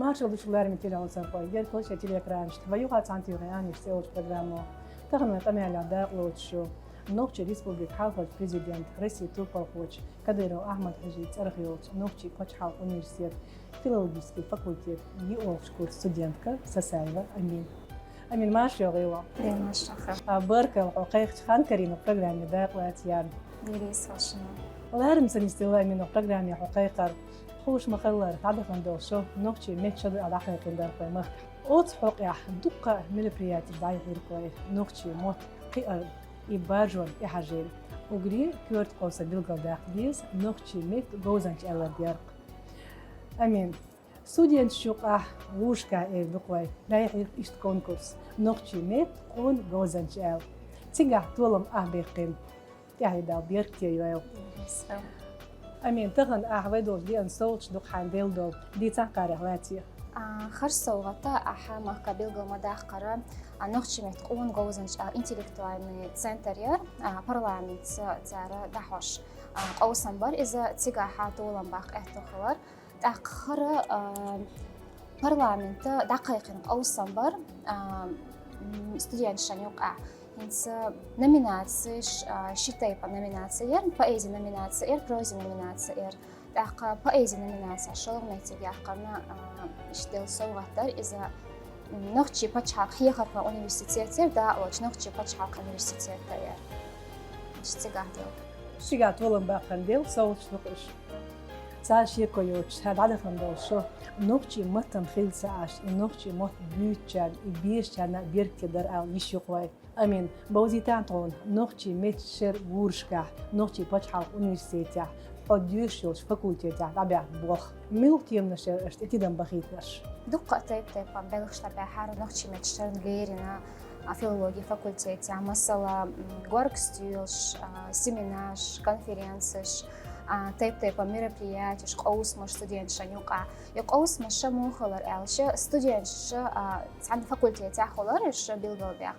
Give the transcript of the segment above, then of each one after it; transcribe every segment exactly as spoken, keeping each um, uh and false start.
Маршал ду шуьга, леррина телехьулдчерхой, герга хила шоай телеэкранашта вай юха цхьана тоьхна «Аннаш» цӀи йолчу программо. Тахана вайн къамелехь дакъалоцуш ю нохчийн республикин хьалхарча президента, Россин турпалхочун Кадыров Ахьмад-Хьаьжин цӀарах йолчу нохчийн пачхьалкхан университетан филологически факультетан йиъолгӀачу курсан студентка Сасаева Амина. Амина, марша йогӀийла. Дела марша хила. А, баркалла хьо кхайкхачу хан карийна программе дакъалаца. Деррис хьошана. Леррина ца нисделла, Амина, программе хьо кхайкхар. Хууш ма-хиллара, дӀадахана долу шо нохчийн меттан шо ду аьлла дӀакхайкхина дара вай махкахь. Оцу хьокъехь дуккха а мероприятеш дӀаяхьира вай нохчийн мотт кхиар, и баржорна тӀехьажийна. Уггаре коьрта къовсам билгалдаккха деза нохчийн меттан говзанча аьлларг яра. Амина, студенташна юкъахь, вузашкахь эр ду-кх вай, дӀаяхьира иштта конкурс: «Нохчийн меттан къона говзанча» аьлла. Цигахь толам ахь баьккхина. ТӀаьхье Дала беркате йойла. Амина, тахана ахь вай долчу деана совгӀаташ ду-кх хьайна делла долу. Дийцахьа кхарех лаьцна. А, хӀара совгӀат ахь махкахь билгал ма-даккхара, а, нохчийн меттан къона говзанча аьлла интеллектуальный центр яра, а, парламентца цара дӀахьош, а, къовсам бара иза, цигахь толам баккха аьтто хилар. ТӀаккха хӀара, а, парламента дӀакхайкхина къовсам бара, а, м, студенташна юкъахь. ХӀинца номинацеш, а, ши тайпа номинаци яра, поэзи номинаци яра, прози номинаци яра. ТӀаккха поэзи номинацехь шолгӀа меттиг яьккхина, а, иштта делла совгӀат дара иза, м, нохчийн пачхьалкхан хьехархойн университет яра, дакъалоцуш нохчийн пачхьалкхан университет яра. Иштта цигахь делла. Цигахь толам баккхина делла совгӀаташ ду-кх уьш. Цхьа а шеко йоцуш, хӀара дӀадахана долу шо нохчийн маттана хилла ца Ӏаш, и нохчийн мотт буьйцучарна, и безачарна а беркате дара аьлла йиш ю-кх вай. Амина, бовзийтахьа тхуна нохчийн меттан шеран гурашкахь, нохчийн пачхьалкхан университетехь, хьо доьшуш йолчу факультетехь дӀабаьхна болх. Муьлха теманаш яра аша тӀе тидам бахийтинарш? Дуккха а тайп-тайпана белхаш дӀабаьхьара нохчийн меттан шеран леррина, а, филологин факультетехь, масала, м, горга стоьлаш, а, семинарш, конференцеш, а, тайп-тайпана мероприятеш, къовсамаш студенташна юкъахь. И къовсамаш муха хилар аьлча, студенташа, а, цхьана факультетехь хилар уьш билгалбаьхна.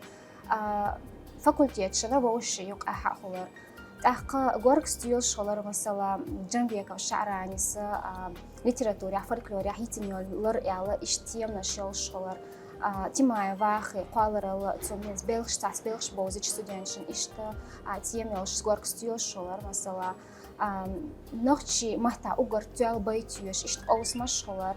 А, факультеташна вовшашна юкъахь а хилар. ТӀаккха горга стоьлаш хилар, масала, Джамбеков ШаӀранис, а, литературехь, фольклорехь йитина йолу лар аьлла, иштта теманаш йолуш хилар. А, Тимаев Вахин кхолларалла, цунна белхаш, цхьацца белхаш бовзуьйтуш студенташна, иштта, а, тема йолуш горга стоьлаш хилар, масала, а, нохчийн маттахь уггар тоьлла байт йоьшуш, иштта къовсамаш хилар.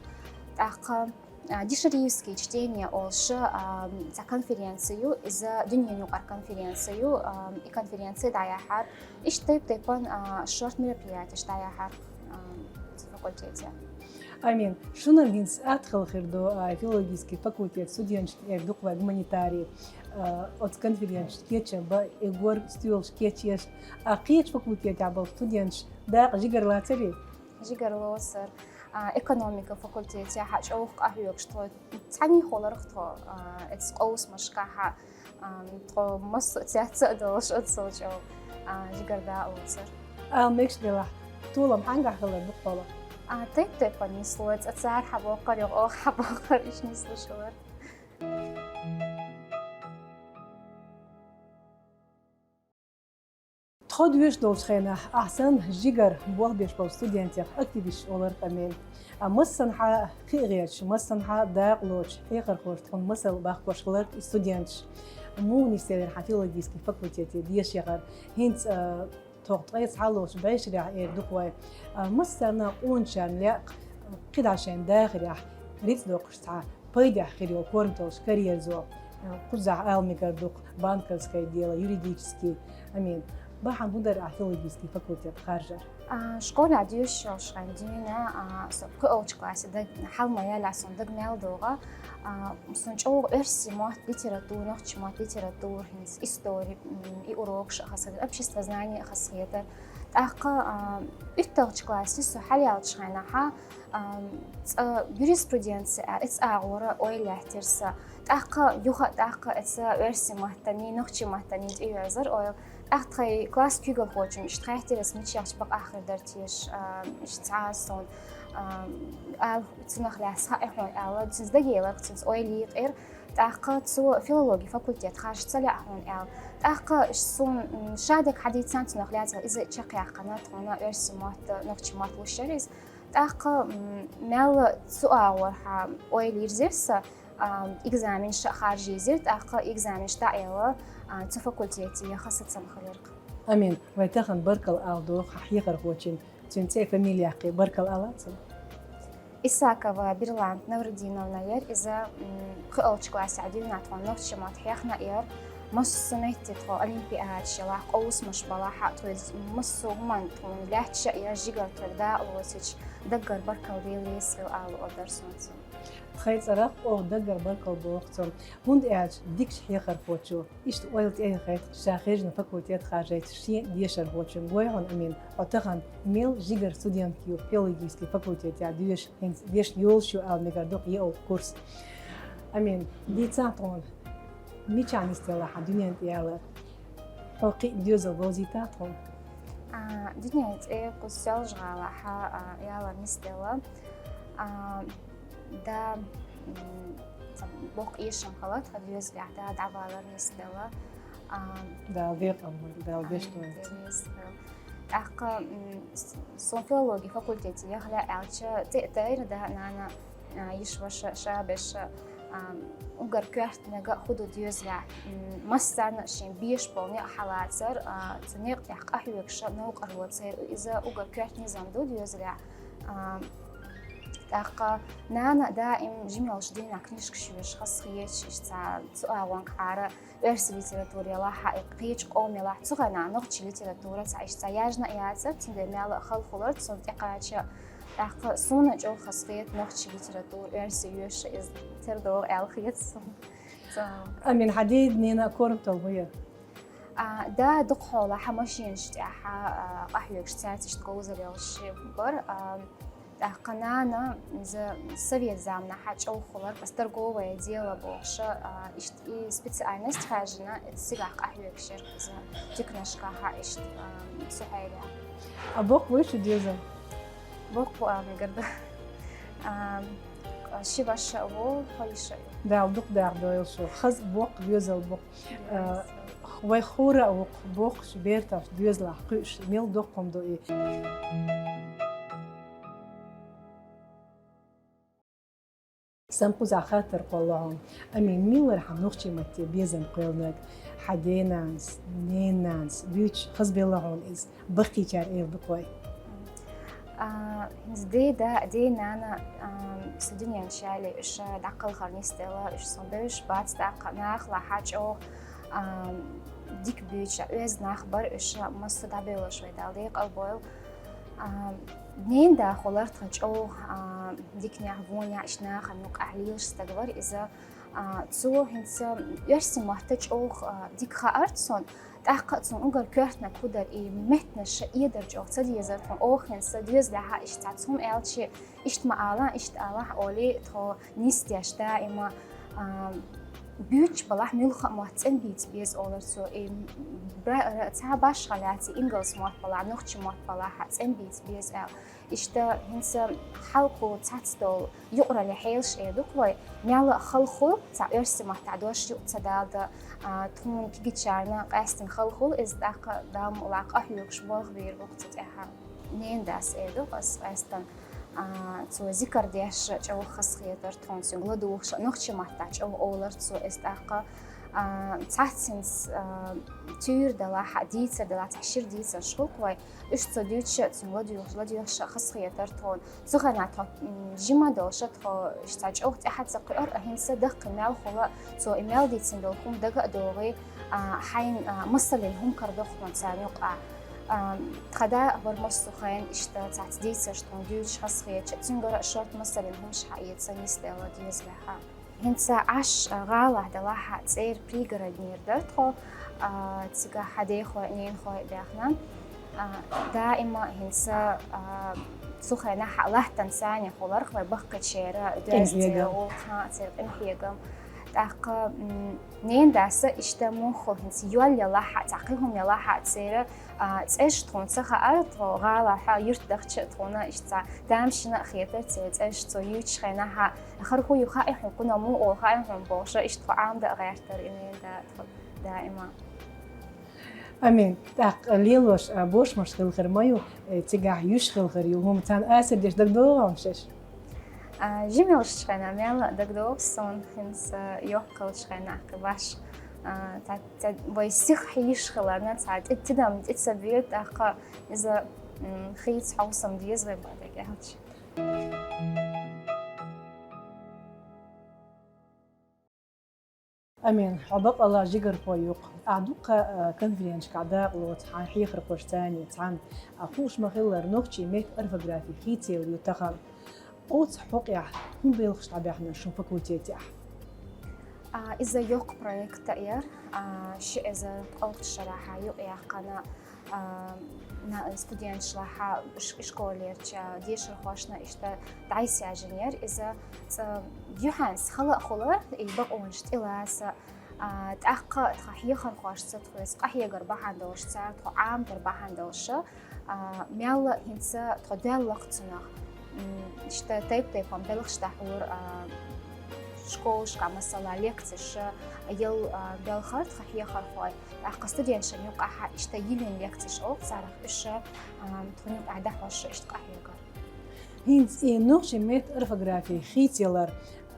ТӀаккха а, Деширевский чтение олуш, а, цхьа конференци ю, иза дуьненаюкъара конференци ю, а, и конференци дӀаяьхьира. Иштта тайп-тайпана, а, шорта мероприятеш дӀаяьхьира, а, факультетехь. Амина, шуна хӀинца атта хала хир ду, а, филологический факультетан студенташна, эр ду-кх вай, гуманитарий, а, оцу конференцехь кечам бан, и горга стоьлаш кечъеш, а кхечу факультетехь болу студенташ дакъа жигара лацарий? Жигара лоцура. А, экономика факультетехь а чӀогӀа къахьоьгуш тхо, цхьаьний хиларх тхо, а, эцу къовсамашкахь а, а, тхо массо а цецъян а долуш, оццул чӀогӀа, а, жигара дакъа лоцура. Ала мегаш делахь, толам хьаьнгахь хилар ду-кх хьуна? А, тайп-тайпана нисло, цкъа цара хьабоккхур, юха оха хьабоккхур, иштта нислуш хилар. Тхо доьшуш долчу хенахь ахь санна жигара болх беш болчу студентех активисташ олар къамел. А массанхьа кхиагӀерчу, массанхьа дакъалоцу хьехархоша тхуна масал баккхош хилар и студенташ. Муха нисделира хьан филологический факультете деша яхар? ХӀинца, а, тхох ткъе цхьаллончу бӀешарехь эр ду-кх вай. А массарна а къоначарна лаьа кхидӀа шайн дахарехь рицкъ доккхуш цхьа пайдехь хир йолу корматаллаш карьерзо, кхузахь ала мегар ду-кх банковское дело, юридический. Амина, бахьана хӀун дара ахь филологический факультет харжар? А, школехь доьшуш йолуш хенахь дуьйна, а, со кхоалгӀачу классе даг-, хьал ма яьллехь, суна дага мел догӀу, а, суна чӀогӀа оьрсийн мотт, литература, нохчийн мотт, литература, хӀинца истори, м, и урокаш а хазахетара, обществознание а хазахетара. ТӀаккха, а, уьтталгӀачу классе со хьалаяьллачу хенахь, а, цкъа юриспруденци а, эцу агӀора ойла лаьттира сан. ТӀаккха юха а, тӀаккха эцу оьрсийн маттаний, нохчийн маттаний тӀеоьрзура ойла. ТӀаккха тхайн классан куьйгалхочун иштта хаьттира ас, мичахь бакъахьа хир дара теша, а, иштта цхьа а суна, а, ала, цунах лаьцна хаьа хьуна аьлла, цуьнца дагаелира, цуьнца ойла йийкъира. ТӀаккха цо филологин факультет харжа ца лаьа хьуна аьлла. ТӀаккха суна, м, шадерг хьадийцина цунах лаьцна, иза чекхъяьккхина тхуна оьрсийн мотт, нохчийн мотт луш яра иза. ТӀаккха, м, мел цу агӀорхьа ойла йирзира са, а, экзаменаш а харжа езира, тӀаккха экзаменаш дӀа а яьлла, а, цу факультете яха сацам хилира. Амин, вай тахан баркал ала догӀу хьан хьехархочун, цуьнан цӀе, фамилия кхе баркал ала цунна. Исакова Бирлант Наврудиновна яр иза, м, кхоалгӀачу классехь дуьйна тхуна нохчийн мотт хьехна а яр, массо а метте тхо олимпиадаш ялахь, къовсамаш балахь а, тхо иза массо а хӀуманна тхуна лаьтташ а яр, жигара тхоьга дакъа лоцуьйтуш, даггара баркал дела реза хила ала луъур дара суна цунна. Тхайн цӀарах оха даггара баркал боху цунна, хӀунда аьлча дикачу хьехархочо иштта ойла тӀеяхийта ша хьежна факультет харжийта шен дешархочуьнга. Гой хьуна, Амин, хьо тахана мел жигара студентка ю филологический факультетехь доьшуш, хӀинца дешна йолуш ю ала мегар ду-кх йоьалгӀа курс. Амин, дийцахьа тхуна, мичахь нисделла хьан дуьненна тӀе ялар? Хьо кхиъна доьзал говзийтахьа тхуна? А, дуьненна тӀе кху Соьлжа-ГӀалахь, а, ялар нисделла. А, да, м, ца-, боккха эшам хилла тхан доьзалехь, да, дӀавалар нисделла. А, Дала декъал войла, Дала дешна войла. ТӀаккха, м, с-, суна филологи факультете яха лаьа аьлча, тӀе а тайра да, нана, а, йиша-ваша, ша-беша, а, уггар коьртаниг а хӀун ду доьзалехь, м, массарна а шен беш болу некъ хьалацар, а, цу некъа тӀехь къахьоьгуш а новкъарло церан, иза уггар коьрта низам ду доьзалехь. А, тӀаккха нана даим жима йолчу дийнахь книжкаш йоьшуш хазахеташ, иштта цу агӀонгахьара оьрсийн литература ялахь а, и кхечу къоман ялахь а, цу хенахь нохчийн литература цхьа иштта цхьа яьжна а яцара, цундела мел а хала хуьлура цунна тӀекхача. ТӀаккха суна чӀогӀа хазахета нохчийн литература, оьрсийн йоьшуш иза тера догӀу аьлла хета суна. Амин, хьан ден а, ненан а корматалла хӀун яра? А, да, дукха хьолахь машенаш тӀехь, а, къахьоьгуш, цаьрца иштта говзалла йолуш бара. А, тӀаккха нана, иза совет заманахь чӀогӀа хуьлура, торговое дело бохуш, а, иштта и специальность хаьжжина, цигахь къахьоьгуш яра иза, тикнашкахь иштта, а, цу хьолехь. А боккха вуй шу доьзал? Боккха ву ала мегар ду. А, ши ваша а ву, кхо йиша а ю. Дала дукха дахдойла шу. Хаза боккха доьзал бу. А, вай хӀора а ву-кх боккхачу бертахь доьзалехь кхуьуш, мел доккха хӀума ду и. Сан кхузахь хаттар кхоллало хьуна. Амин, мила вара хьан нохчийн матте безам кхоьллинарг? Хьан денанас, ненанас буьйцуш хазабелла хьуна иза? Баккхийчара эр ду-кх вай. А, хӀинца ден да, ден нана, а, сан дуьненна чу ялале, уьш дӀакхалхар нисделла, уьш сан бевзаш бац, тӀаккха нахалахь чӀогӀа, а, дика буьйцуш, оьзда нах бара уьш, массо а дӀабевлларш вай Дала декъал бойла. А, ненан да хуьлура тхан чӀогӀа, а, диканехь, вонехь, иштта нахана юкъахь лелаш стаг вара иза. А, цо хӀинца оьрсийн мотт чӀогӀа, а, дика хаьара цунна, тӀаккха а цунна уггар коьртаниг хӀун дара, и меттанаш эдар чӀогӀа ца дезара тхуна. Оха хӀинца доьзалехь а иштта цхьа хӀума аьлча, иштта ма алахь, иштта алахь олий, тхо нисдеш даима, а, буьйцуш балахь муьлхха а мотт цӀена бийца беза олура цо. И бра-, ра-, цхьа башха лаьцна, ингалс мотт балахь, нохчийн мотт балахь а цӀена бийца беза аьлла. Иштта хӀинца хьалха цхьацца долу юкъараллин хьелаш эр ду-кх вай, мел а хала хуьлу, цхьа оьрсийн маттахь дош юкъа ца далда, а, тхуна кегийчарна къаьсттина хала хуьлу иза, тӀаккха Дала мукъалахь къахьоьгуш болх бийр бу-кх цу тӀехь. Ненан дас эр ду-кх ас къаьсттина, а, цо зикар деш чӀогӀа хазахетара тхуна, цуьнга ладугӀуш, нохчийн маттахь чӀогӀа олура цо иза, тӀаккха, а, цхьацца хӀинца, а, туьйра далахь а, дийцар далахь а, цхьа шира дийцарш хуьлу-кх вай, уьш цо дуьйцуш а, цуьнга ладугӀуш, ладугӀуш а хазахетара тхуна. Цу хенахь тхо, м, жима долуш а, тхо иштта цхьа чӀогӀа тӀаьхьа ца кхуьура, а хӀинца дахкий мел хуьлу, цо и мел дийцина долу хӀума дага а догӀий, а, хьайна, а, масаллин хӀума карадо-кх тхуна царна юкъахь. А, тхан да а вара массо а хенахь иштта цхьацца дийцарш тхуна дуьйцуш хазахеташ, цуьнгара а шорта масаллин хӀумаш хьаэца нисделла доьзалехь. ХӀинца Ӏаш, а, гӀалахь далахь а, цӀера Пригороднера дара тхо, а, цигахь дехой а, ненахой а баьхна. А, даима хӀинца, а, цу хенахь а латтанца царна хуьлура-кх вай баккхийчеран доьзал, къинхьегам, церан къинхьегам. ТӀаккха, м, ненан дас а иштта муха хӀинца йолла ялахь а, цхьа кхин хӀума ялахь а, церан, а, цӀераш тхуна ца хаьара, тхо гӀалахь а, юьртахь дахча а тхуна иштта цхьа тамашийна а хетара церан цӀераш, цо юьйцучу хенахь а, хӀара хӀун ю хаьий хьуна, кхуьнан муха олу хаьий хьуна бохуш, иштта тхо Ӏамадан а гӀертара и ненан да тхо даима. Амин. ТӀаккха лелош, а, бошмаш хила хир ма ю, э, цигахь юьш хила хир ю. ХӀума царна асар деш дагадогӀу хьуна шаьш? А, жималлашчу хенахь мелла а дагадогӀу суна, хӀинца йоккха хилчу хенахь кхин баш. А, цхьа, цхьа вай сиха хьийзаш хиларна, цхьа тӀе-, тидам тӀе ца бе, тӀаккха иза, м, хийца хьовсам деза вай бӀаьрг аьлча. Амин, хьо бакъалла жигархо ю-кх. Ахь дуккха, а, конференцешкахь дакъалоцу, хьайн хьехархошца цхьаьна, а, хууш ма-хиллара, нохчийн меттан орфографи хийцаялар ю тахана. Оцу хьокъехь хӀун белхаш дӀабаьхна шун факультетехь? А, иза йоккха проект яра, а, ши эзар ткъолгӀачу шарахь юкъаяьккхина, а, на-, студенташлахь, ш-, школерчу дешархошна иштта дӀасаьржинера иза. Цкъа юьхьанца хала а хуьлура, и бакъонаш тӀеласа, а, тӀаккха тхан хьехархошца тхоьца къахьегар бахьана долуш, цара тхо Ӏамадар бахьана долуш, а, мелла а хӀинца тхо доьлла-кх цунах. М, иштта тайп-тайпана белхаш дӀахьора, а, школашкахь, масала, лекцеш, а, яла, а, белхар тхан хьехархой. ТӀаккха студенташна юкъахь иштта йиллина лекцеш олу царах, уьш, а, тхуна юкъахь дӀахьош иштта къахьегар. ХӀинца и нохчийн меттан орфографи хийцаялар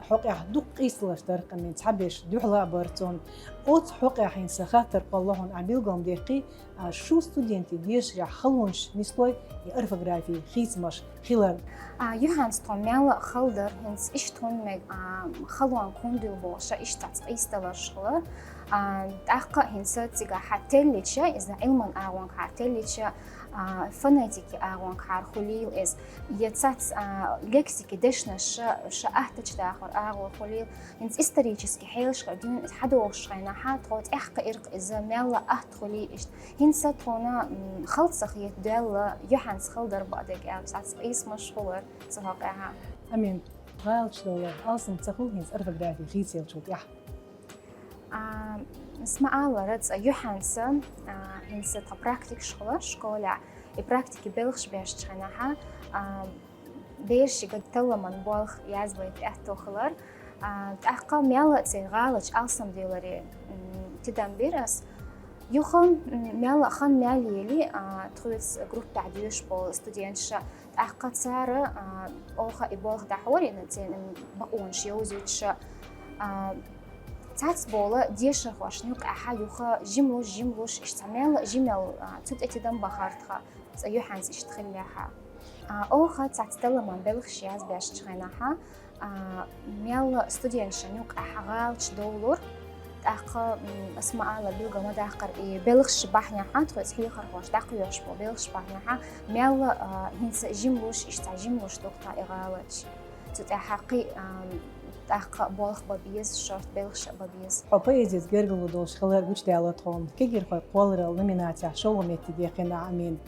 хьокъехь дуккха къийсалаш дара-кх, амин, цхьаберш дуьхьал а бара цунна. Оцу хьокъехь хӀинца сан хаттар кхоллало хьуна, ахь билгал ма даккхий, а, шун студентийн дешарехь халонаш нислой и орфографи хийцамаш хилар? А, юьхьанца тхо мелла а хала дара, хӀинца иштта хӀунда мега, а, халонан кундуьл бохуш, иштта цхьацца къийсадаларш хилар. А, тӀаккха а хӀинца цигахь теллича, иза Ӏилман агӀонгахьара теллича, а, фонетикин агӀонгахьара хуьлийла иза. Я цац, а, лексики дешнаш ша, ша аттачу дахар агӀор хуьлийла. ХӀинца исторически хьелашкара дуьйна иза хьадогӀуш хенахь, тхо тӀаьхьакхиира-кх иза мелла а атта хуьлий иштта. ХӀинца тхуна, м, хала ца хета доьлла, юьхьанца хала дара бакъдерг аьлча, цхьацца къийсамаш хилар цу хьокъехь. Амин. ГӀалаташ довлар, алсам ца хуьлу хӀинца орфографи хийцаялчул тӀаьхьа? А, ас ма-аллара, цкъа юьхьанца, а, хӀинца тхан практикаш хилар школехь, и практикин белхаш бешчу хенахь, а, берашка талламан болх язбайта аьтто хилар. А, тӀаккха мелла а церан гӀалаташ алсамдаларе, м, тидам бира ас. Юха, м, мелла а хан мел ели, а, тхоьца группехь доьшуш болу студенташа, тӀаккха цара, а, оха и болх дӀахьорийна, церан бакъонаш йовзуьйтуш, а, цхьацбола дешархошна юкъахь юха жимлуш, жимлуш, иштта цхьа мелла а жимел, а, цу тӀе тидам бахара тхан, цкъа юьхьанца иштта хиллехь. А, оха цхьацца талламан белхаш язбешчу хенахь, а, мелла а студенташна юкъахь гӀалаташ довлура. ТӀаккха, м, ас ма-аллара, билгал ма-даккхара, и белхаш бахьанехь, тхоьца хьехархоша дӀакхоьхьуш болу белхаш бахьанехь, мелла а, а, хӀинца жимлуш, иштта цхьа жимлуш ду-кх тхан и гӀалаташ. Цу тӀаьхьа кхин, а, тӀаккха болх бан беза, шорта белхаш а бан беза. Хьо поэзица гергарло долуш хилар гучудаьлла тхуна. Кегийрхой кхолларалла номинацехь шолгӀа меттиг яьккхина ахь, Амин.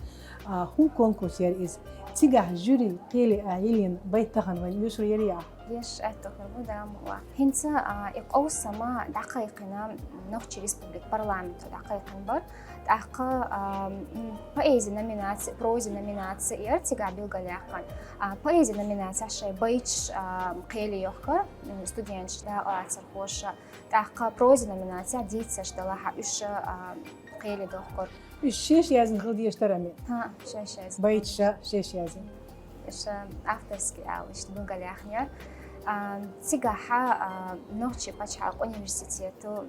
А, хӀун конкурс яра иза? Цигахь жюри кхеле а йиллина байт тахана вайна оьшур ярий ахь? Еш аьтто хир бу, да, ма вац. ХӀинца, а, и къовсам дӀакхайкхина Нохчийн Республикан парламенто дӀакхайкхина бара. ТӀаккха, а, м, поэзи номинаци, прози номинаци яра цигахь билгалъяьккхина. А, поэзи номинацехь шайн байташ, а, кхеле йохкура, м, студенташ, дакъалацархоша. ТӀаккха прози номинацехь дийцарш делахь, уьш, а, кхеле дохкура. Уьш шаьш яздина хила дезаш дара, Амин? ХӀаъ, шаьш яздина. Байташ шаьш яздина. Уьш, а, авторский ала, иштта билгалъяьккхинера. А, цигахь, а, Нохчийн пачхьалкхан университето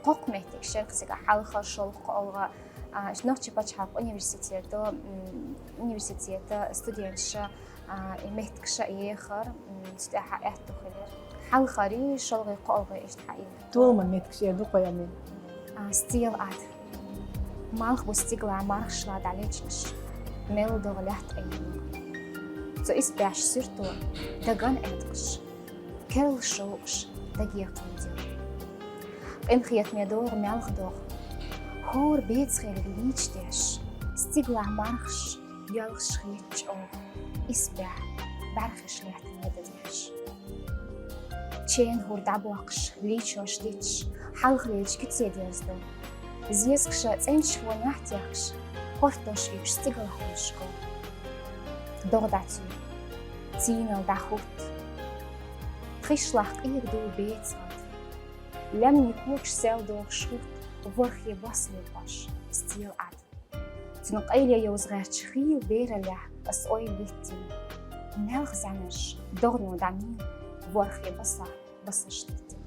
кхоккха меттиг шерх цигахь хьалха, шолгӀа, кхоалгӀа, а, Нохчийн пачхьалкхан университето, м, университета студенташа, а, и меттигаш а ехар, м, цу тӀехь аьтто хилира. Хьалхарий, шолгӀий, кхоалгӀий иштта хьаийра. Толаман меттигаш эр ду-кх вай, Амин. А, стел ад. Малх бу стигалахь мархашла дӀалечкъаш, мел догӀу лаьтта айина. Цу исбаьхьчу суьрто даган аьткъаш, керла шовкъаш даге кхайдина. Къинхетаме догӀу маьлха догӀу, хӀора бецахелиг лийча деш, стигалахь мархаш, йоьлхуш хетта чӀогӀа, исбаьхьа бӀаьрхиш лаьтта меда деш. Чена хӀур дӀабоккхуш, лийчош диташ, хьалхалечу кице дерзадо. Зезагаш цӀенчаш вонехь техкаш, кортош ипаш стигалахь уьллуш го. ДогӀа дӀацуьйла, цийналла дӀахӀутту. Тхишлахь къегадуьйлу бецан. Лаьмнийн когаш сел дохуш хӀутту ворхӀе бос лепӀош. стел Ӏад. Цун къайле йовза гӀертача хийла бералехь ас ойла йиттий. Мелха зӀамигаш догӀано дӀамий, ворхӀе баса, басаш тӀатий.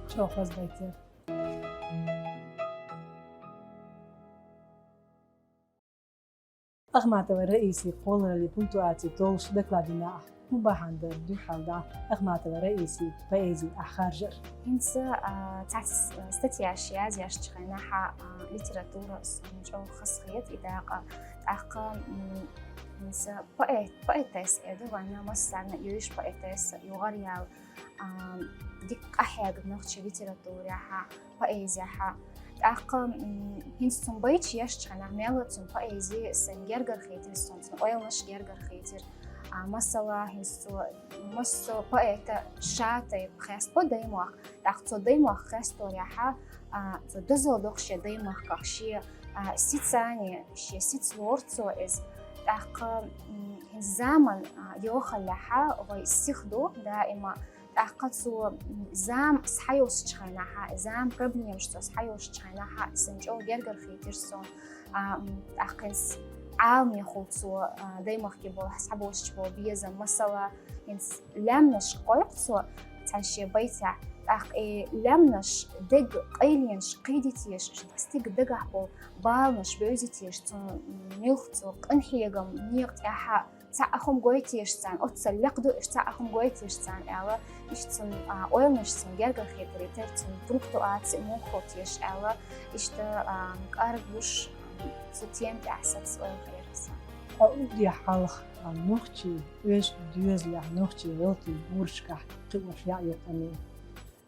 ЧӀоагӀа хоза байтира. Ахматова Раисий кхоллараллин пунктуаци толлуш доклад дина ахь. ХӀун бахьан дара духьал дӀа Ахматова Раисий поэзи ахь харжар? ХӀинца, а, цхьацца статьяш язъяьча хенахь, а, литература сона чӀоагӀа хазахета, и дакъа. ТӀаккха, м, хӀинца поэт, поэтесса эр ду вайна массарна, йовзаш поэтесса, югӀар ял, а, дика къахьег нохча литературехь, поэзехь. ТӀаккха, м, хӀинца цун байташ ешача хенахь, мелла цун поэзи сайна гергара хийтира сона, цун ойланаш гергара хийтира. А, масала, хӀинца цо массо поэта ша тайпа хестабо даймохк, тӀаккха цо даймохк хесторехь, а, цо дозал доху шен даймохках, шен, а, сицани, шен сица лору цо иза. ТӀаккха, м, хӀинца заман, а, йохаллехь вай сиха ду даима, тӀаккха цо, м, зама схьайолчу хенахь, зама проблемаш цо схьайолчу хенахь, сан чӀогӀа гергара хийтира сона, а, м, тӀаккха хӀинца Ӏаламехула цо, а, даймахке болу схьабоцуш болу безам, масала, хӀинца лаьмнаш кхойкху цо цхьана шен байтехь, тӀаккха и лаьмнаш дега къайленаш кхийдитеш, стиган дагахь болу баланаш бевзитеш, цунна, м, муьлхха цо къинхьегам некъа тӀехь цхьаъ а хӀума гойтеш царна, оццул лекха ду уьш, цхьаъ а хӀума гойтеш царна аьлла, иштта цунна, а, ойланаш цунна гергара хийтира, тера цунна пунктуаци муха хила теша аьлла, иштта, а, кӀаргбуш, а, цу тема тӀехь саца ойла хилира сан. Ткъа уггаре хьалха, а, нохчийн оьзда доьзалехь, нохчийн гӀиллакхийн гурашкахь кхиош яа ю къамел.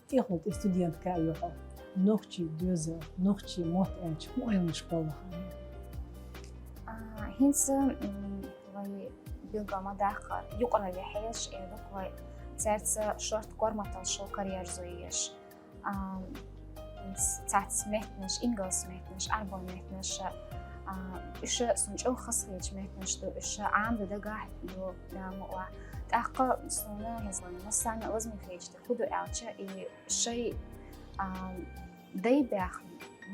ТӀехула тӀе студентка а ю хьо. Нохчийн доьзал, нохчийн мотт аьлча, хӀун ойланаш боллу хьан? А, хӀинца, м, вай билгал ма даккхара, юкъараллин хьелаш эр ду-кх вай. Цаьрца шорта корматаллаш караерзо еш. А, хӀинца цхьацца меттанаш, ингалс меттанаш, Ӏарбойн меттанаш, а, уьш сона чӀогӀа хазахетачу меттанаш ду, уьш Ӏамадан дагахь ю, Дала мукъалахь. ТӀаккха суна хӀинца вайн массарна а лазаме хеташ дерг хӀун ду аьлча, и шайн, а, дай баьхна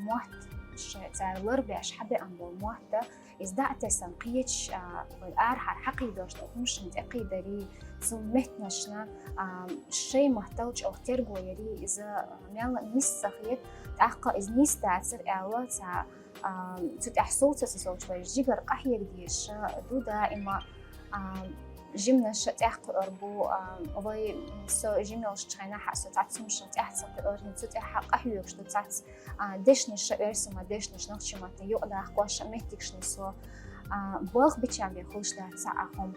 мотт, шайн цара ларбеш хьабеана болу мотт, иза дӀа а тесна кхечу, а, вай арахьара хьакхийдош долу хӀуманашна тӀекхийдарий, цу меттанашна, а, шайн маттал чӀогӀа терго ярий, иза, а, мелла а нийса ца хета, тӀаккха иза нийса дацара аьлла, цхьа, а, цу тӀехь совца ца совцуш вай жигара къахьега дезаш ду даима, а, жиманаш тӀехь кхуьур бу, а, вай, со жима йолчу хенахь а со цхьацца хӀуманашна тӀехь ца кхуьур, хӀинца цу тӀехь къахьоьгуш ду цхьацца, а, дешнаш, оьрсийн маттан дешнаш, нохчийн маттахь юкъадаккхош меттигашна со, а, балха бичам бен хуьлуш дац цхьа а хӀума.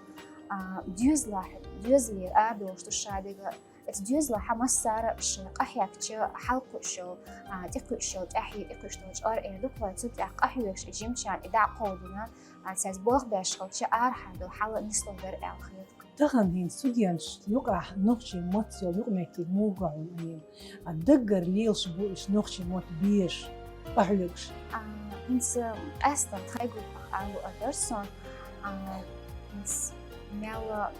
А, доьзалехь, доьзалера арадолуш ду ша дерг, оцу доьзалехь массара а шайн къахьегча хьалакхуьуш йолу, а, тӀекхуьуш йолу тӀаьхье, тӀекхуьуш долчу ара эр ду-кх вай, цу тӀехь къахьоьгуш и жимачарна и дӀа а кховдийна, а, цаьрца балха беш хилча, арахьара долу хьал а нислур дара аьлла хета. Тахана хӀинца студенташна юкъахь нохчийн маттаца йолу юкъаметтиг муха ю хьуна, Амина? А даггара лелаш бу уьш нохчийн мотт безаш, къахьоьгуш? А, хӀинца къаьстина тхайн группах ала луъур дара суна, а, хӀинца мелла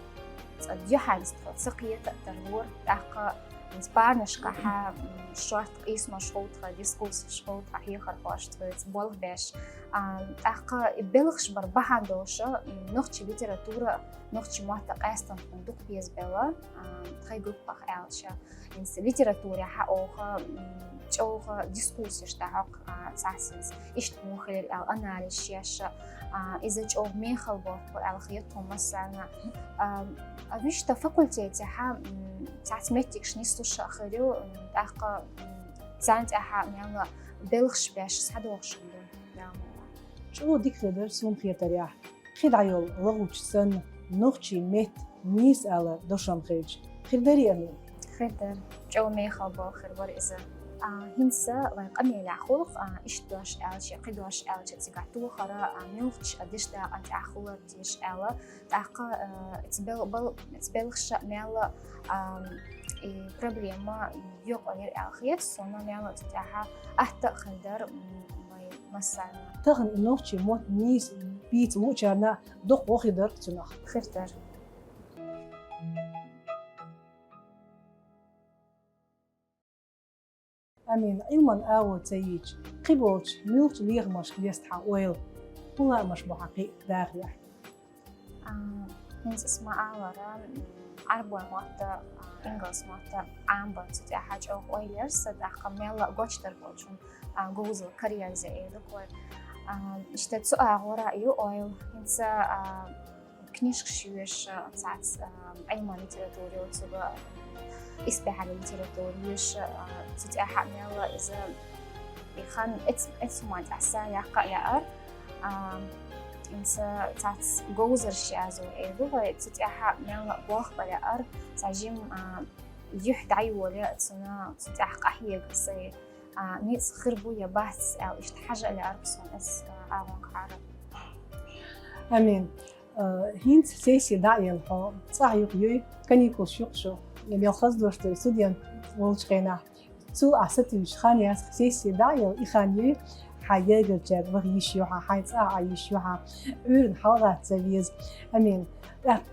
цкъа юьхьанца тхо ца кхета а тарлора, тӀаккха хӀинца парнашкахь, м, шорта къийсамаш хуьлу тхан, дискуссеш хуьлу тхан, хьехархошца вайца болх беш. А, тӀаккха и белхаш бар бахьана долуш, м, нохчийн литература, нохчийн мотт къаьстина тхуна дукха безабелла, а, тхайн группах аьлча. ХӀинца литературехь а оха, м, чӀогӀа дискуссеш дӀахьокху, а, цхьацца хӀинца иштта муха хилира аьлла анализаш еш, а, иза чӀогӀа мехала болх бу аьлла хета тхуна массарна. А, а вуьшта факультетехь а, м, цхьацца меттигаш нислуш а хир ю, м, тӀаккха, м, царна тӀехь а мелла белхаш беш схьадогӀуш хӀума ду, Дала мукъалахь. ЧӀогӀа дика хир дара суна хетарехь. Кхин дӀа йолу лагӀучу санна, нохчийн меттан нийса алар дошам хилча, хир дарий, Амина? Хир дара. ЧӀогӀа мехала болх хир бара иза. А, хӀинца вайн къамелехь хуьлу-кх, а, иштта дош аьлча, кхин дош аьлча, цигахь тохара, а, муьлххачу, а, дешдакъана тӀехь хилар теша аьлла. ТӀаккха, а, цу бел-, бел-, цу белхаша мелла, а, и проблема йокъалур яра аьлла хета суна, мелла а цу тӀехь атта а хир дара, м, вайн массарна. Тахана и нохчийн мотт нийса бийца луучарна дукха гӀо хир дара-кх цунах. Хир дара. Амин, Ӏилман агӀо ца йича, кхыболча муьлхача лехамашка леста хьа ойла? ХӀун лаамаш бу хьа кхин а дахарехь? А, хӀинца ас ма аллара, м, Ӏарбой мотт а, ингалс мотт а Ӏамбар цу тӀехьа чӀогӀа ойла яр са, тӀаккха мелла а гочдар волчун, а, говзал карьерзе эдакой. А, иштта цу агӀора ю ойла. ХӀинца, а, книжкаш йоьш, а, цац, а, Ӏилман литература йоцуга, а, исбаьхьалла литература йоьш, а, цу тӀехьа мелла иза и хан эц-, эцу ма тӀехь са яккха а яар. А, хӀинца цац говзарш язо эду вай, цу тӀехьа мелла болх бар яар, цхьа жим, а, юьхь дӀайоле цуна, цу тӀехь къахьега сай, а, ницкъ хир бу я бац аьлла, иштта хьажа а лаьар сон эс, а, агӀонгахьара. Амин. А, хӀинца сессия дӀа а елла хьо, цӀа юкъ юй, каникулаш юкъ шу, я мел хаза дош ду студент волчу хенахь. Цул ахь сатуьйсуш хан яц, сессия дӀа а елла, и хан юй, хьайн гергарчаьрга ваха йиш ю хьан, хьайн цӀа а Ӏа йиш ю хьан, Ӏуьйранна хьалагӀатта ца веза. Амин. ТӀаккха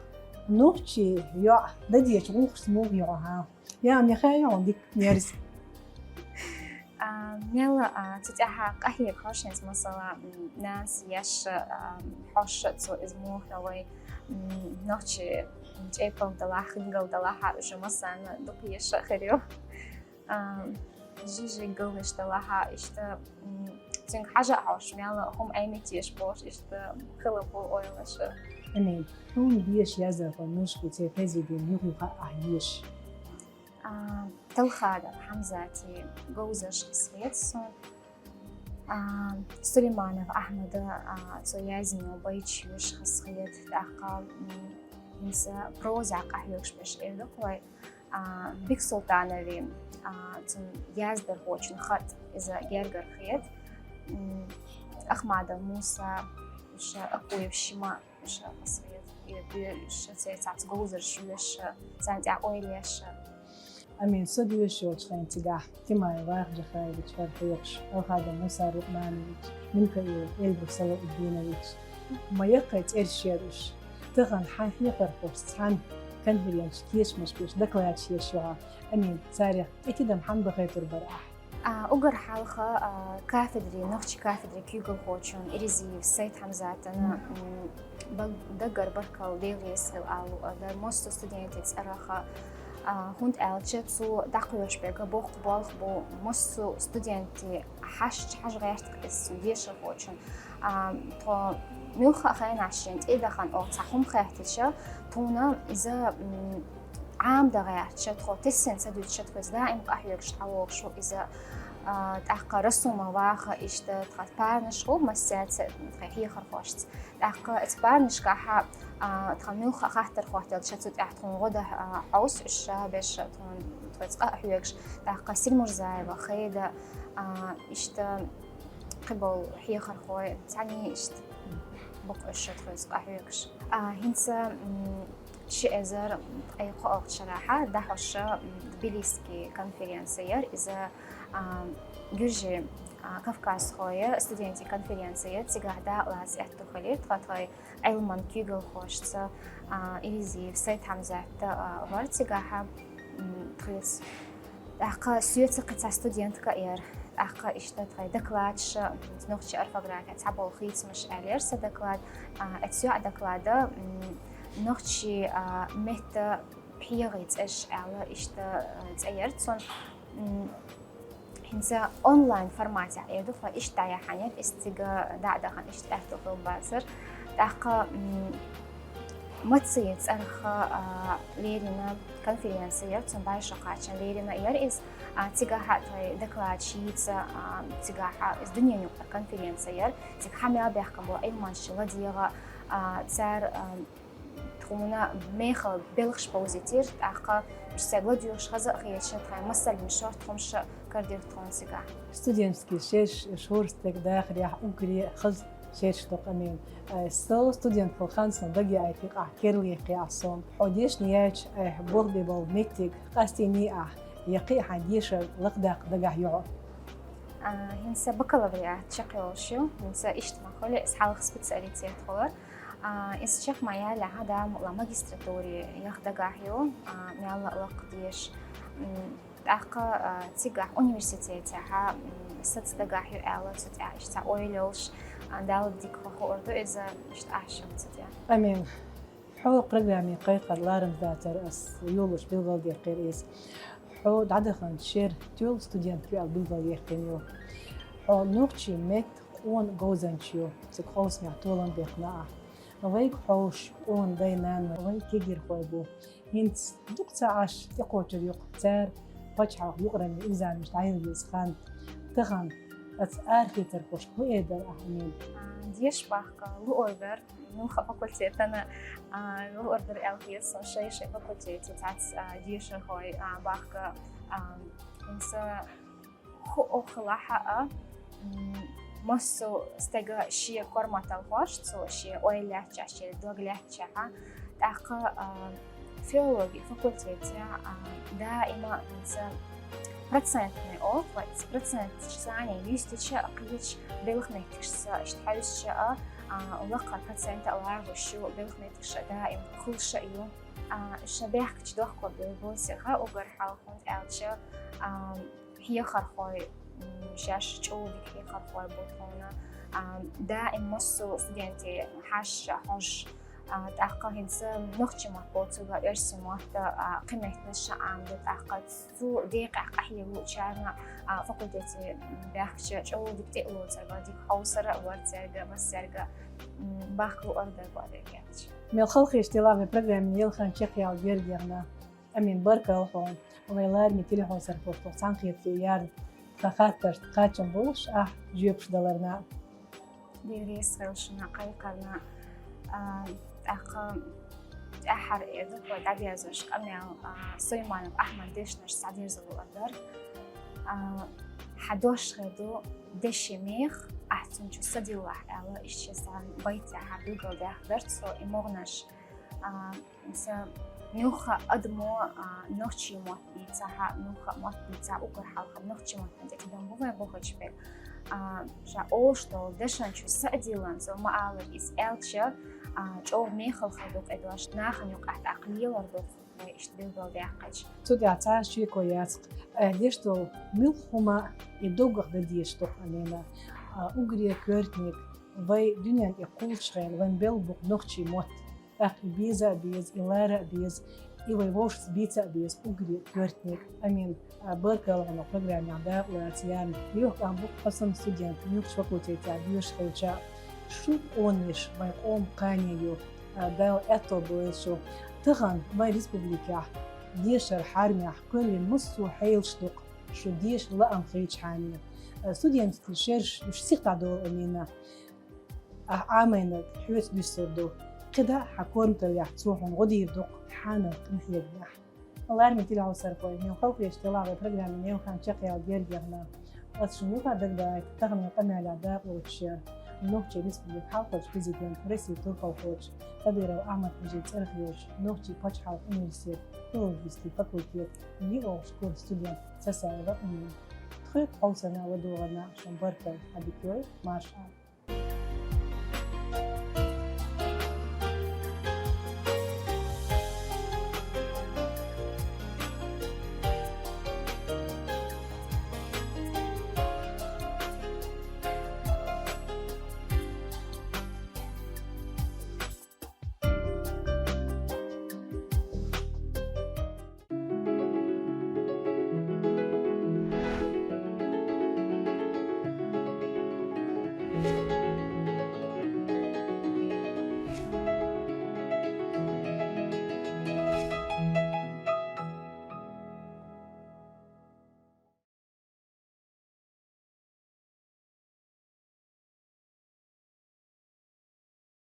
нохчий йоӀ дадечу гӀуллакхашца муха йоӀу хьан? Я, мехьа йоӀу дика мерза. А, мелла, а, цу тӀехьа къахьега хьожа хӀинца, масала, м, нанас еш, а, хьош цо иза муха вай, м, нохчий чӀепал далахь, хингал далахь, уьш массарна дукха еш а хир ю. А, жижиг галнаш далахь, иштта, м, цуьнга хьажа а хьожуш, мелла хӀума Ӏемитеш болуш, иштта хила бу ойлаш. Амин. Хьуна деша яздархой муьлш бу церан произведени юха-юха а еш? А, Талхадар Хьамзатан говзарш хазахета суна. А, Сулейманов Ахьмада, а, цо язйина байташ йоьш хазахета, тӀаккха, м, хӀинца прозехь къахьоьгуш берш эр ду-кх вай. А, Бексултановн, а, цуьнан яздархочун хатӀ иза гергара хета. М, Ахмадов Муса, уьш Акуев Шима, уьш хазахета, и бе-, уьш церан цхьацца говзарш йоьш, царна тӀехь ойла еш. Амин, со доьшуш йолчу хенахь цигахь Тимаев Вахип Джахаевич вара хьоьхуш, Алхадов Муса Рукъманович, Минкаилов Эльбрус Салауддинович. Ма яккхий цӀераш яра уьш. Тахана хьайн хьехархошца цхьаьна конференцеш, кечамаш беш, докладаш еш ю хьо. Амин, царех тӀе тидам хьанна бахийтур бара ахь? А, уггар хьалха, а, кафедри, нохчийн кафедри куьйгалхочун Иризиев Сайд-Хьамзатан, м, ба-, даггара баркалла, Дела реза хила ала луъург дар. Массо студентийн цӀарах, а, хӀунда аьлча цо дӀакхоьхьуш берг боккха болх бу, массо студентийн хьашт-, хьажа гӀерта иза цуьнан дешархочун. А, тхо муьлхха а хенахь шена тӀе а дахана оха цхьа хӀума хаьттича, тхуна иза, м, Ӏамадан гӀерташ, тхо тесна ца дуьтуш, тхо иза даим къахьоьгуш дӀавогӀуш ву иза. А, тӀаккха Расумов Ваха, иштта тхан парнаш хилла массаьрца тхан хьехархошца. ТӀаккха оцу парнашкахь, а, тхан муьлхха а хаттар хӀоттаелча, цу тӀехь тхуна гӀо дан, а, хьовса уьш ша берш, тхуна, тхоьца къа а хьоьгуш. ТӀаккха Сильмурзаева Хеда, а, иштта кхиболу хьехархой, цхьаьний иштта боккха уьш тхоьца къахьоьгуш. А, хӀинца, м, ши эзар ткъе кхоалгӀачу шарахь дӀахьош, м, Тбилисский конференци яра иза, а, гуьржийн, а, кавказхойн студентийн конференци яра, цигахь дакъалаца аьтто хилира тхан, тхайн Ӏилманан куьйгалхошца, а, Иризиев Сайд-Хьамзат, а, вара цигахь, м, тхоьца. ТӀаккха соьца кхин цхьа студентка а яра. ТӀаккха иштта тхайн докладаш, нохчийн орфографехь цхьаболу хийцамаш аьлла яра сан доклад. А, оцу йоӀан доклада, м, нохчийн, а, меттан пхьегӀийн цӀераш аьлла, иштта, а, цӀе яра цуьнан. М, хӀинца онлайн форматехь эр ду-кх вай, иштта дӀаяхьна яра, иза цига дӀа а дахана, иштта аьтто хилла бацара. ТӀаккха, м, Мацийн цӀарах, а, лерина конференци яра, цуьнан бӀе шо кхаччалц лерина яра иза. А, цигахь а тхайн докладаш йийца, а, цигахь а иза дуьненан юкъара конференци яра. Цига хьа мел баьхкина болу Ӏилманчаш ладегӀа, а, цара, а, тхуна мехала белхаш бовзийтира, тӀаккха уьш цаьрга ладоьгӀуш хаза а хеташ, тхайн масаллин шорта хӀумаш а карадира тхуна цигахь. Студенческий шераш, шорстаг дахарехь уггаре а хаза шераш ду-кх, Амин. Со студент хилла хан сан дагаяйта юкъахь керла яьккхи ахь суна. Хьо дешна яьлча, айхьа болх беш болу меттиг къастийний ахь, я кхин а хьайн дешар лакхадаккха дагахь ю хьо? А, хӀинца бакалавриат чекхйолуш ю, хӀинца иштта ма хуьлу, иза хьалха специалитет хилар. А, иза чекх ма яьллехь, Дала мукъ лахь, магистратуре яха дагахь ю, а, мелла а лакха деша. М, ТӀаккха, а, цигахь университетехьа, м, саца дагахь ю аьлла, цу тӀа иштта ойла йолуш, а, Далла дика хуур ду иза, иштта Ӏаш ю цу тӀа. Амин. Хьо программе кхайкхар ларамза дацара ас йолуш билгалдаьккхира иза. Хьо дӀадаханчу шеран тоьлла студентка ю аьлла билгалъяьккхина ю. Хьо нохчийн меттан къона говзанча ю, цига хьовсамехь толам баьккхина ахь. Вайга хьовсуш къона дай-нана вайн кегийрхой бу. ХӀинца дукха ца Ӏаш тӀекхочур ю-кх цара пачхьалкхан юкъараллин экзаменаш дӀаяла еза хан. Тахана аса арахецархошка хӀун эр дара ахь, Амина? А, деша бахка луъур дара, муьлхха факультетана, а, луъур дара аьлла хета суна шай-шай факультетехь цхьацца, а, дешархой, а, бахка, а, хӀинца хӀу охалахьа а, м, массо а стага шен корматалла хьош, цо шен ойла лаьттачохь, шен дог лаьттачохь, тӀаккха, а, филологи факультетехь, а, даима хӀинца процентный олу, вай иза проценташ санна йистича а, кхечу белхан меттигашца иштта хьаьвсича а, а, лакхара процент а лоруш ю, белхан меттигаш а даима хуьлуш а ю. А, ша баьхкачу дохко бевлла бу цига уггар хьалха, хӀунда аьлча, а, хьехархой, м, шаьш чӀогӀа дика хьехархой бу тхуна. А, даим массо а студенте хьаьжча хьожуш, а, тӀаккха хӀинца нохчийн мотт боцург а, оьрсийн мотт а, а, кхин меттанаш а Ӏамаду, тӀаккха цу декъехь къахьегучарна, а, факультете, м, баьхкача чӀогӀа дика тӀе а лоцург а, дика хьовсур а вара цаьрга, массаьрга, м, бахка луъур дара боху дерг аьлча. Мел халахеташ делахь вайн программин ялхан чекхъяла герга яхна. Амин, баркалла хьуна. Вайн лараме телехьовсархошна цхьаьнакхетаме яьрна тхан хаттаршна кхачам болуш ахь жоьпаш даларна. Дела реза хуьлда шуна кхайкхарна, а, тӀаккха тӀаьххьара эр ду вай дӀадерзош къамел, а, Сулайманов Ахьмадан дешнаш схьадерзо луъур дара. А, хьан дош хир ду деши мех, ахь цунна чу са диллахь аьлла, иштта шен цхьана байтехь билгалдаьккхина дара цо и могӀанаш. А, Сан муьлхха адамо, а, нохчийн мотт дийцахь, муьлхха мотт дийцахь, уггар хьалха нохчийн маттана тӀе тидам бу вайн бохучу берг. А, ша олуш долу дашан чу са а диллина, цо ма-аллара иза аьлча, а, чӀогӀа мехала хир ду-кх и дош, нахана юкъахь тӀаккха лелар ду-кх вай иштта билгалдаьккхича. Цу тӀехь цхьа а шеко яц-кх, а, деш долу муьлхха хӀума и доггах дан дезаш ду-кх, Амина. А, уггаре коьртаниг, вай дуьнен тӀе кхуллучу хенахь вайн белла бу-кх нохчийн мотт. ТӀаккха и беза а беза, и лара а беза, и вай вовшашца бийца а беза, уггаре коьртаниг. Амин. А, баркалла хьуна программехь дакъалаца, Яна. Юха а бу-кх хьо санна студент, муьлххачу факультетехь доьшуш хилча а. Шун къонахий вайн къоман кхане ю, а, Дала аьтто бойла шу. Тахана вайн республикехь, дешаран хьарамехь кхоьллина массо а хьелаш ду-кх, шу деша лаам хилчхьана. А, студентийн шераш уьш сиха дӀадолу, Амина. Ахь Ӏамийнарг хьоьца дуьсур ду. КхидӀа а хьан корматаллехь цо хьуна гӀо дийр ду-кх хьанал къинхьегнехь. Лараме телехьовсархой, мел халахеташ делахь вайн программин ялхан чекхъяла герга яхна. Ас шуна юха а дагадоуьйту, тахана вайн къамелехь дакъалоцуш яра Нохчийн Республикан хьалхарчу президент, Россин турпалхочу Кадыров Ахьмад-Хьаьжин цӀарах йолчу Нохчийн пачхьалкхан университетан филологически факультетан йиъолгӀачу курсан студент Сасаева Амина. Тхоьга хьовсарна, ладогӀарна шуна баркалла, хьан дика йойла, марша Ӏа.